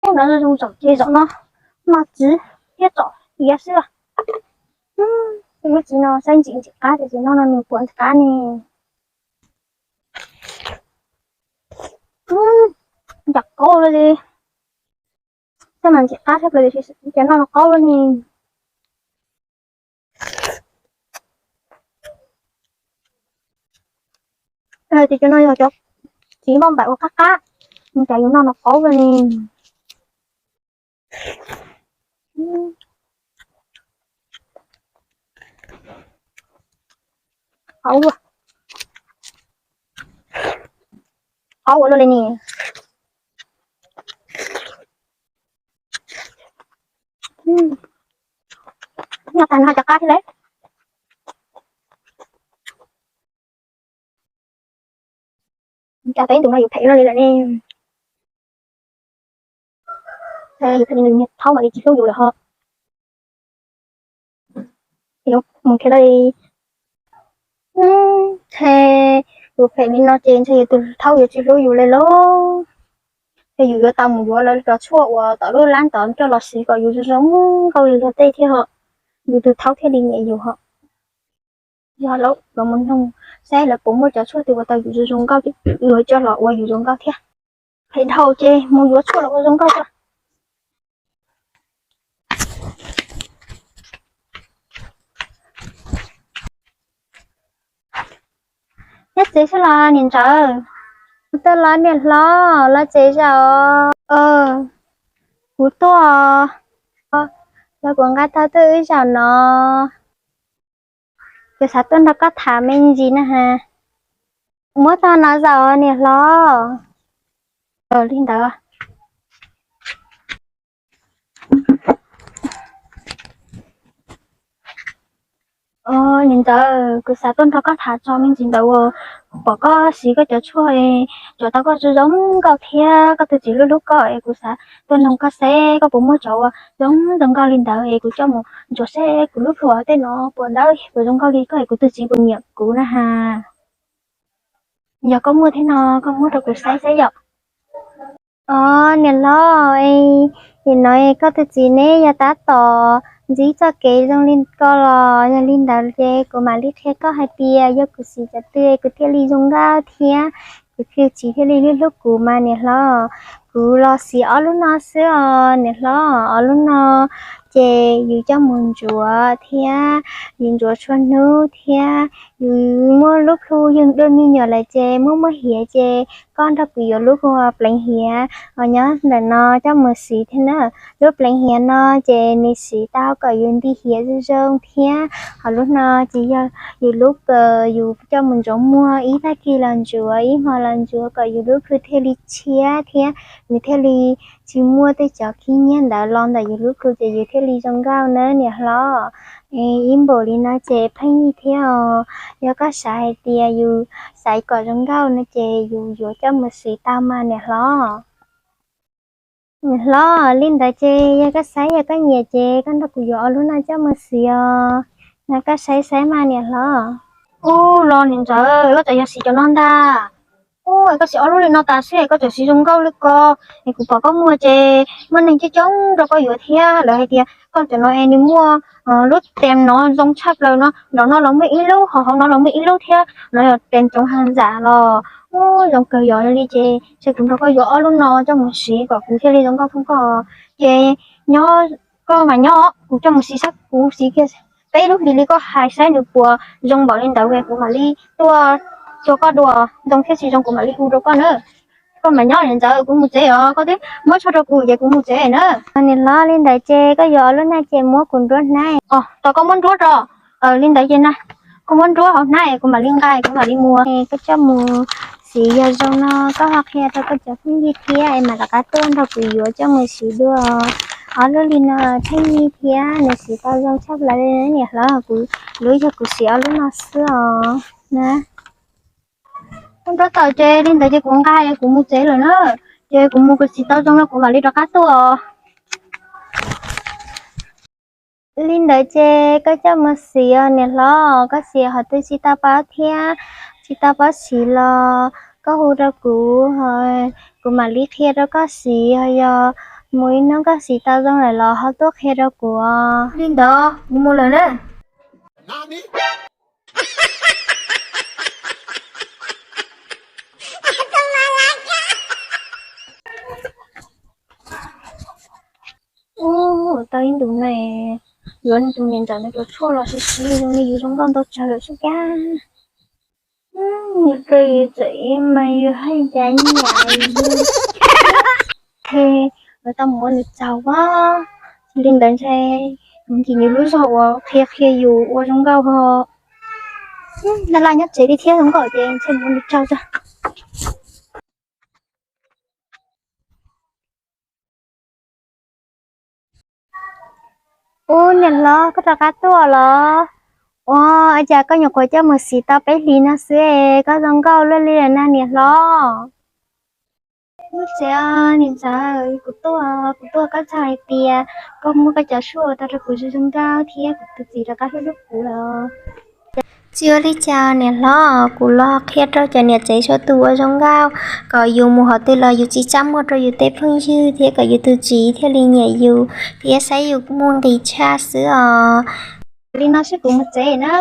Ub, no zoo zoo tsom ces zaum no, no txiv thiab tsom tiav xwb. Lub txiv no saib ntxim ntxim qab tias txiv no no nws puas ntxim qab ne. Ncaj qaub li, tej mas ntxim qab thiab plaws tiam sis cov no no qaub li ne. Tias cov no yog cov txiv npauj npaim uas qab qab, cas yus noj no qaub li ne. Qaub, qaub ua luaj li ne. Noj tag no cov qab thiab lawm. Cas peb tus no yus phem luaj li lawm ne. Yus phem li nws thaub mam li tsis hlub yus lawm ho. Mus nrhiav dab li. Ntshe yus phem li no ces ntshe yus tus thaub yuav tsis hlub yus li lauj. Ces yus yuav tau mus yuav lawv cov tshuaj uas tom lub lab tod coj los siv kom yus zoo zoo nkauj li luag tej thiab ho, yus tus thaub thiaj li nyiam yus ho. Yog lawv los mus nug saib lawv puas muaj cov tshuaj twg ua tau yus zoo zoo nkauj, yuav coj los ua yus zoo nkauj thiab. Phem dhau ces mus yuav tshuaj los ua zoo nkauj tso. Nyob tsev xwb los niam ntxawm? Kuv tuaj los niam hlob, los tsev zam os. Kuv tuaj, los kuv nqa tau tuaj wb zaum no. Kuv xav tuaj nrog koj tham me ntsis na has. Muab tau no zaum niam hlob. Li ntawd. Niam ntxawm, kuv xav tuaj nrog koj tham txog me ntsis ntawd uas pom koj siv koj cov tshuaj, cov tau koj zoo zoo nkauj thiab koj tus txiv hlub hlub koj es kuv xav tuaj nug koj seb koj puas muaj cov uas zoo zoo nkauj li ntawd es kuv coj mus ntsuas seb kuv lub plhu tej no puas dawb puas zoo nkauj li koj es kuv tus txiv puas nyiam kuv na has. Yog koj muaj thiab no koj muab rau kuv saib saib yom. Os niam hlob, nim no koj tus txiv neb yog tab tom ntsib txoj kev zoo li ko los yog li ntawd ces kuv mam li qhia koj hais tias yog kuv siv cov twg kuv thiaj li zoo nkauj thiab kuv tus txiv thiaj li hlub hlub kuv mas niam hlob. Kuv los siv ob lub no xwb os niam hlob. Ob lub no ces yus coj mus ntsuav thiab yus ntsuav txhua hnub thiab yus muaj lub plhu yog dua me nyuam lawm ces muaj muaj hiav ces koj nrog kuv yuav lub plhu pleev hiav os nyob ntawm no coj mus siv thiab na. Lub pleev hiav no ces nws siv tau kom yus nti hiav zoo zoo thiab ho lub no ces yog yus lub, yus coj mus ntsuav muag ib tag kis los ntsuav ib hmo los ntsuav kom yus lub plhu thiaj li tshiab thiab nws thiaj li tsis muaj tej cov khib nyiab ntawd los ntawm yus lub plhu ces yus thiaj li zoo nkauj na niam hlob. Ib npaum li no ces pheej yig thiab os. Yog koj xav hais tias yus xav kom zoo nkauj no ces yus yuav coj mus siv tau mas niam hlob. Niam hlob, li ntawd ces yog koj saib yog koj nyiam ces koj nrog kuv yuav ob lub no coj mus siv os. No koj saib saib mas niam hlob. Ub, los niam ntxawm, koj txawm yog siv cov no ntag. Ub, koj siv ob lub li no tas xwb es koj txawm siv zoo nkauj li ko. Es kuv pom koj muag ces muaj neeg coob coob nrog koj yuav thiab lawv hais tias koj cov no es nws muaj lub tem no zoo tshaj plaws no, nraum no los muaj ib lub ho hauv no los muaj ib lub thiab no yog tem tsoov has ntxam los. Ub, zoo kawg yog li ces ntshe kuv nrog koj yuav ob lub no coj mus siv kom kuv thiaj li zoo nkauj thooj koj. Ces nyob, koj mas nyob kuv coj mus siv saib kuv siv kiag peb lub hlis li koj hais saib nws puas zoo npaum li ntawd es kuv mam li tuaj xyuas koj dua, zoo thiab tsis zoo kuv mam li hu rau koj na. Koj mas nyob niam ntxawm, kuv mus tsev os, koj twb muab tshuaj rau kuv ces kuv mus tsev na. Niam hlob, li ntawd ces koj yuav ob lub no ces muab kuv nruab hnab. Os, tos koj muab nruab rau. Li ntawd ces na, koj muab nruab hauv hnab es kuv mam li nqa kuv mam li mus. Koj coj mus siv yog zoo no koj ho qhia rau koj cov phooj ywg thiab es mam rov qab tuaj nrog kuv yuav coj mus siv dua. Ob lub li no pheej yig thiab nws siv tau zoo tshaj plaws li niam hlob, kuv lub yog kuv siv ob lub no xwb os na. Ub, nruab tawm ces li ntawd ces kuv nqa kuv mus tsev lawm na. Ces kuv mus kuv siv tau zoo no kuv mam li rov qab tuaj os. Li ntawd ces koj coj mus siv os niam hlob, koj siv qhov twg tsis tau paub thiab tsis tau paub siv los koj hu rau kuv ho kuv mam li qhia rau koj siv, ho yog mus ib hnub koj siv tau zoo lawm los ho tuaj qhia rau kuv. Li ntawd kuv mus lawm na. Ua tau ib ntus ne, yuav tus niam ntxawm ntawd cov tshuaj los siv siv zoo li yus zoo nkauj ntau tsawg lawm xwb kab. Yus rau yus txawm mas yus haj yam nyiam yus. He, yuav tau mus ua nws tsaug as. Li ntawd ntshe nkim yus lub zog uas qhia qhia yus ua zoo nkauj ho. Laj laj nyob tsev li thiab zoo nkauj ces ntshe mus ua nws tsaug tag. Ub, niam hlob, koj rov qab tuaj los? Ua cas koj nyuam qhuav coj mus siv tau peb hlis no xwb es koj zoo nkauj luaj li lawm na niam hlob? Ub, txiv, niam ntxawm, kuv tuaj, kuv tuaj koj txog hais tias koj muab koj cov tshuaj ua tau rau kuv zoo zoo nkauj thiab kuv tus txiv rov qab hlub hlub kuv los. Tsis ua li cas niam hlob, kuv los qhia rau cov niam tsev txhua tus ua zoo nkauj kom yus mus qhov twg los yus tsis txaj muag rau yus tej phooj ywg thiab kom yus tus txiv thiaj li nyiam yus thiab saib yus muaj nqis tshaj xwb os. Li no seb kuv mus tsev na.